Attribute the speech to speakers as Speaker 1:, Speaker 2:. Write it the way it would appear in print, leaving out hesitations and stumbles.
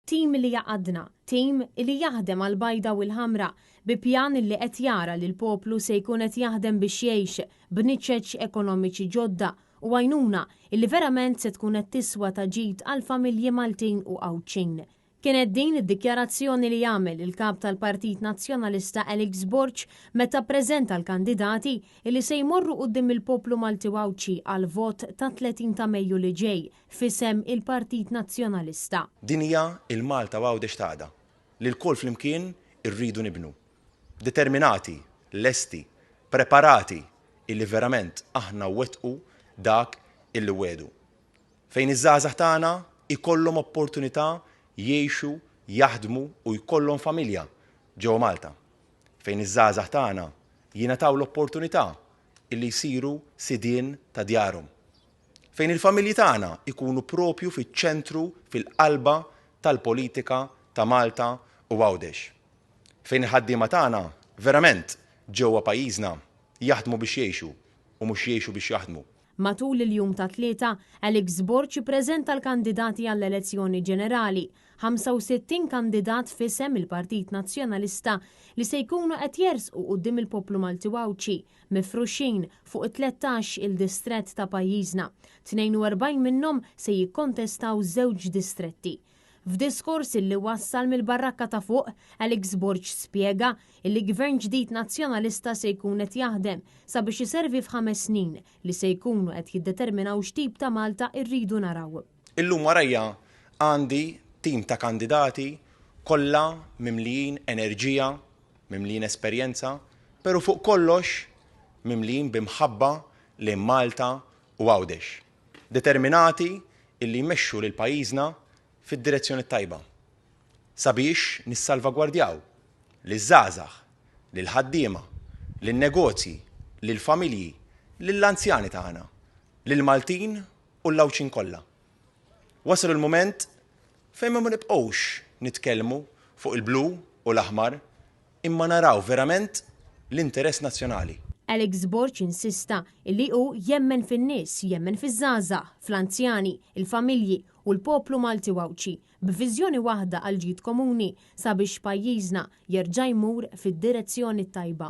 Speaker 1: Tim li jgħaqqadna, tim li jaħdem għall-bajda u l-ħamra, bi pjan li qed jara li l-poplu se jkun qed jaħdem biex jgħix, b'niċeċ ekonomiċi ġodda u għajnuna illi verament se tkun qed tiswa ta' ġid għall-familji Maltin u Għawdxin. Kienet din id-dikjarazzjoni li għamel il-Kap tal-Partit Nazzjonalista Alex Borg meta ppreżenta l-kandidati illi se jmorru quddiem il-poplu Malti u Għawdxi għall-vot tat-30 ta' Mejju li ġej f'isem il-Partit Nazzjonalista.
Speaker 2: Din hija l-Malta u Għawdex ta' għada, li lkoll flimkien irridu nibnu. Determinati, lesti, preparati illi verament aħna wettqu dak illi wegħdu. Fejn iż-żgħażagħ tagħna jkollhom opportunità jgħixu, jaħdmu u jkollhom familja ġewwa Malta. Fejn iż-żgħażagħ tagħna jingħataw l-opportunità illi jsiru sidien ta' djarhom. Fejn il-familji tagħna jkunu propju fiċ-ċentru, fil-qalba tal-politika ta' Malta u Għawdex. Fejn il-ħaddiema tagħna verament ġewwa pajjiżna jaħdmu biex jgħixu u mhux jgħixu biex jaħdmu.
Speaker 1: Matul il-jum tat-Tlieta, Alex Borg ippreżenta l-kandidati għall-elezzjoni ġenerali, 65 kandidat f'isem il-Partit Nazzjonalista li se jkunu qed jersqu quddiem il-poplu Malti u Għawdxi, mifruxin fuq it-tlettax il distrett ta' pajjiżna. 42 minnhom se jikkontestaw żewġ distretti. F'diskors illi wassal mill-Barrakka ta' Fuq, Alex Borg spjega illi Gvern ġdid Nazzjonalista se jkun qed jaħdem sabiex iservi f'ħames snin li se jkunu qed jiddeterminaw x'tip ta' Malta rridu naraw.
Speaker 2: Illum warajja għandi tim ta' kandidati kollha mimlijin enerġija, mimlijin esperjenza, pero fuq kollox mimlijin b'imħabba lejn Malta u Għawdex. Determinati illi jmexxu lil pajjiżna fid-direzzjoni t-tajba sabiex nissalvagwardjaw liż-żgħażagħ, lill-ħaddiema, lin-negozji, lill-familji, lill-anzjani tagħna, lill-Maltin u l-Għawdxin kollha. Wasal il-mument fejn ma nibqgħux nitkellmu fuq il-blu u l-aħmar imma naraw verament l-interess nazzjonali.
Speaker 1: Alex Borg insista illi hu jemmen fin-nies, jemmen fiż-żgħażagħ, fl-anzjani, il-familji u l-poplu Malti u Għawdxi, b'viżjoni waħda għall-ġid komuni sabiex pajjiżna jerġa' jmur fid-direzzjoni t-tajba.